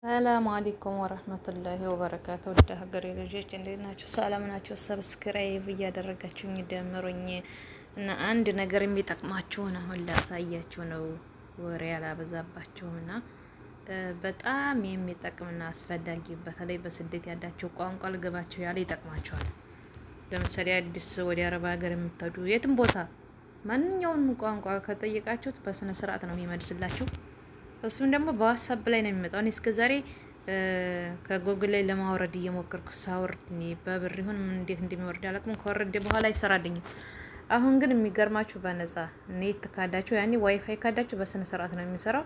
ሰላም አለይኩም ወረህመቱላሂ ወበረካቱ። ወደ ሀገሬ ልጆች እንዴት ናችሁ? ሰላም ናችሁ? Subscribe እያደረጋችሁኝ ደምሩኝ እና አንድ ነገር የሚጠቅማችሁን አሁን ላሳያችሁ ነው። ወሬ አላበዛባችሁም እና በጣም የሚጠቅምና አስፈላጊ በተለይ በስደት ያላችሁ ቋንቋ ልገባችሁ ያለ ይጠቅማችኋል። ለምሳሌ አዲስ ወደ አረብ ሀገር የምትሄዱ የትም ቦታ ማንኛውንም ቋንቋ ከጠየቃችሁት በስነ ስርዓት ነው የሚመልስላችሁ። እሱም ደግሞ በዋትሳፕ ላይ ነው የሚመጣው። እኔ እስከ ዛሬ ከጎግል ላይ ለማውረድ እየሞከርኩ ሳወርድ እኔ በብር ይሁን እንዴት እንደሚወርድ አላውቅም። ከወረደ በኋላ አይሰራልኝም። አሁን ግን የሚገርማችሁ በነጻ net ካላችሁ፣ ያኔ ዋይፋይ ካላችሁ በስነ ስርዓት ነው የሚሰራው።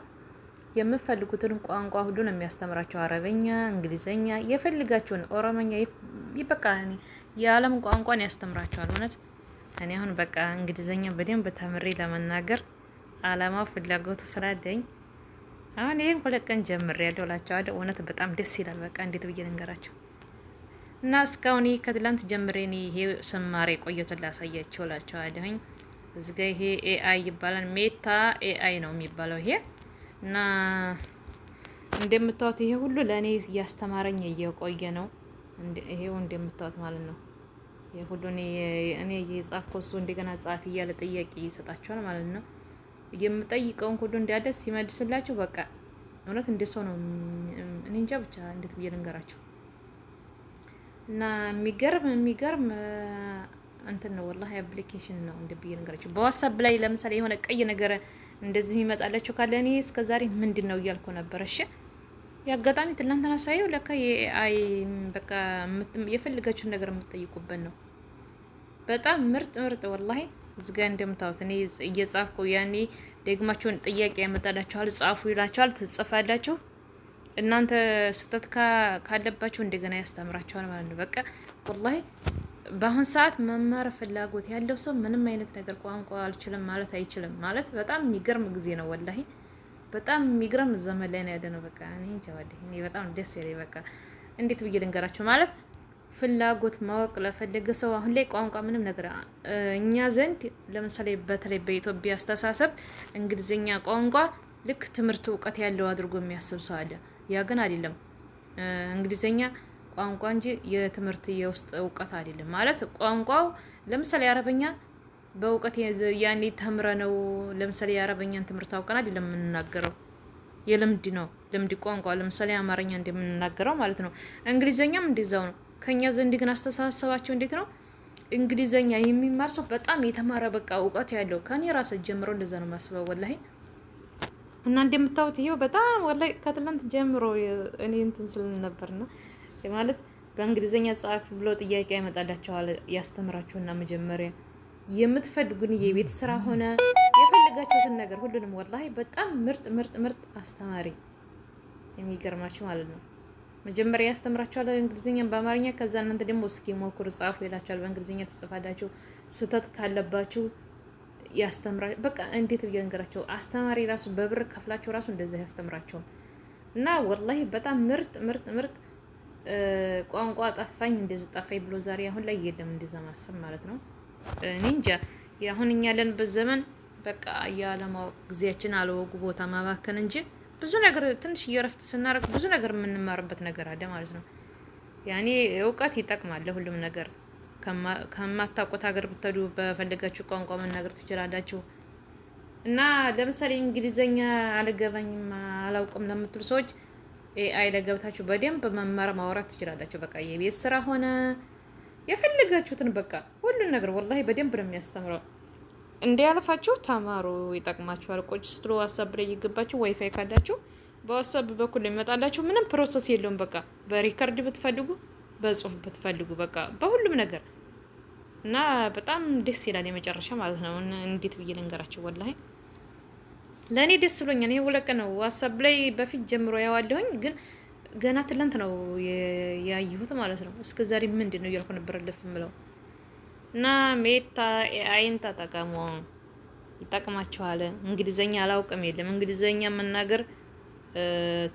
የምፈልጉትን ቋንቋ ሁሉ ነው የሚያስተምራቸው። አረበኛ፣ እንግሊዘኛ፣ የፈልጋችሁን ኦሮመኛ፣ በቃ የዓለም ቋንቋን ያስተምራቸዋል። እውነት እኔ አሁን በቃ እንግሊዘኛ በደንብ ተምሬ ለመናገር አላማው ፍላጎቱ ስላለኝ አሁን ይሄን 2 ቀን ጀምሬያለሁ እላቸዋለሁ። እውነት በጣም ደስ ይላል። በቃ እንዴት ብዬ ልንገራቸው እና እስካሁን ይሄ ከትላንት ጀምሬ እኔ ይሄ ስማሬ ቆየቱን ላሳያቸው እላቸዋለሁኝ። እዚህ ጋ ይሄ AI ይባላል። Meta AI ነው የሚባለው ይሄ። እና እንደምታዩት ይሄ ሁሉ ለእኔ እያስተማረኝ እየቆየ ነው። ይሄው እንደምታዩት ማለት ነው። ይሄ ሁሉ እኔ እየጻፍኩ እሱ እንደገና ጻፊ እያለ ጥያቄ ይሰጣቸዋል ማለት ነው። የምጠይቀውን ሁሉ እንዲያደስ ሲመልስላችሁ በቃ እውነት እንደ ሰው ነው። እኔ እንጃ ብቻ እንዴት ብዬ ልንገራቸው። እና የሚገርም የሚገርም እንትን ነው ወላሂ፣ application ነው። እንደ ብዬ ልንገራችሁ። በዋትሳፕ ላይ ለምሳሌ የሆነ ቀይ ነገር እንደዚህ ይመጣላችሁ ካለ እኔ እስከዛሬ ምንድን ነው እያልኩ ነበር። እሺ የአጋጣሚ ትናንትና ሳየው ለካ የ AI በቃ የፈልጋችሁን ነገር የምትጠይቁበት ነው። በጣም ምርጥ ምርጥ ወላሂ። እዚህ ጋር እንደምታዩት እኔ እየጻፍኩ ያኔ ደግማችሁን ጥያቄ ያመጣላችኋል፣ ጻፉ ይላችኋል፣ ትጽፋላችሁ። እናንተ ስህተት ካለባችሁ እንደገና ያስተምራችኋል ማለት ነው። በቃ ወላሂ በአሁን ሰዓት መማር ፍላጎት ያለው ሰው ምንም አይነት ነገር ቋንቋ አልችልም ማለት አይችልም። ማለት በጣም የሚገርም ጊዜ ነው ወላሂ፣ በጣም የሚገርም ዘመን ላይ ነው ያለነው። በቃ እኔ እንጃ ወላሂ እኔ በጣም ደስ ያለኝ፣ በቃ እንዴት ብዬ ልንገራችሁ፣ ማለት ፍላጎት ማወቅ ለፈለገ ሰው አሁን ላይ ቋንቋ ምንም ነገር እኛ ዘንድ ለምሳሌ በተለይ በኢትዮጵያ አስተሳሰብ እንግሊዝኛ ቋንቋ ልክ ትምህርት እውቀት ያለው አድርጎ የሚያስብ ሰው አለ። ያ ግን አይደለም። እንግሊዝኛ ቋንቋ እንጂ የትምህርት የውስጥ እውቀት አይደለም። ማለት ቋንቋው ለምሳሌ አረበኛ በእውቀት ያኔ ተምረ ነው። ለምሳሌ የአረበኛን ትምህርት አውቀን አይደለም የምንናገረው፣ የልምድ ነው። ልምድ ቋንቋ ለምሳሌ አማርኛ እንደምንናገረው ማለት ነው። እንግሊዘኛም እንደዛው ነው። ከኛ ዘንድ ግን አስተሳሰባቸው እንዴት ነው? እንግሊዘኛ የሚማር ሰው በጣም የተማረ በቃ እውቀት ያለው፣ ከኔ ራስ ጀምሮ እንደዛ ነው የማስበው ወላሂ። እና እንደምታዩት ይሄው በጣም ወላሂ ከትላንት ጀምሮ እኔ እንትን ስል ነበርና ማለት በእንግሊዘኛ ጻፍ ብሎ ጥያቄ ያመጣላቸዋል። ያስተምራችሁና መጀመሪያ የምትፈልጉን የቤት ስራ ሆነ የፈልጋችሁትን ነገር ሁሉንም ወላሂ በጣም ምርጥ ምርጥ ምርጥ አስተማሪ የሚገርማችሁ ማለት ነው። መጀመሪያ ያስተምራችኋል እንግሊዝኛን በአማርኛ። ከዛ እናንተ ደግሞ እስኪ ሞክሩ ጻፉ ይላችኋል። በእንግሊዝኛ ትጽፋላችሁ። ስህተት ካለባችሁ ያስተምራ። በቃ እንዴት ብዬ ልንገራቸው? አስተማሪ ራሱ በብር ከፍላችሁ ራሱ እንደዛ ያስተምራቸውም። እና ወላሂ በጣም ምርጥ ምርጥ ምርጥ፣ ቋንቋ ጠፋኝ እንደዚህ ጠፋኝ ብሎ ዛሬ አሁን ላይ የለም እንደዛ ማሰብ ማለት ነው። እኔ እንጃ፣ አሁን እኛ ያለንበት ዘመን በቃ ያለማወቅ ጊዜያችን አለወጉ ቦታ ማባከን እንጂ ብዙ ነገር ትንሽ እየረፍት ስናደርግ ብዙ ነገር የምንማርበት ነገር አለ ማለት ነው። ያኔ እውቀት ይጠቅማል ለሁሉም ነገር። ከማታውቁት ሀገር ብትሄዱ በፈለጋችሁ ቋንቋ መናገር ትችላላችሁ። እና ለምሳሌ እንግሊዘኛ አልገባኝም አላውቅም ለምትሉ ሰዎች AI ላይ ገብታችሁ በደንብ መማር ማውራት ትችላላችሁ። በቃ የቤት ስራ ሆነ የፈለጋችሁትን በቃ ሁሉን ነገር ወላሂ በደንብ ነው የሚያስተምረው። እንዲያልፋችሁ ተማሩ፣ ይጠቅማችኋል። ቁጭ ስትሉ ዋትሳፕ ላይ እየገባችሁ ዋይፋይ ካላችሁ በዋትሳፕ በኩል ይመጣላችሁ። ምንም process የለውም። በቃ በ record ብትፈልጉ፣ በጽሁፍ ብትፈልጉ፣ በቃ በሁሉም ነገር እና በጣም ደስ ይላል። የመጨረሻ ማለት ነው። እንዴት ብዬ ልንገራችሁ? ወላሂ ለእኔ ደስ ብሎኛል። ይሄ 2 ቀን ነው ዋትሳፕ ላይ በፊት ጀምሮ ያዋለሁኝ፣ ግን ገና ትላንት ነው ያየሁት ማለት ነው። እስከ ዛሬ ምንድን ነው እያልኩ ነበር ልፍ ምለው። እና Meta AI ን ተጠቀሙ፣ ይጠቅማችኋል። እንግሊዘኛ አላውቅም የለም። እንግሊዘኛ መናገር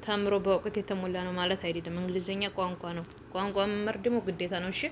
ተምሮ በእውቀት የተሞላ ነው ማለት አይደለም። እንግሊዘኛ ቋንቋ ነው። ቋንቋ መማር ደግሞ ግዴታ ነው። እሺ።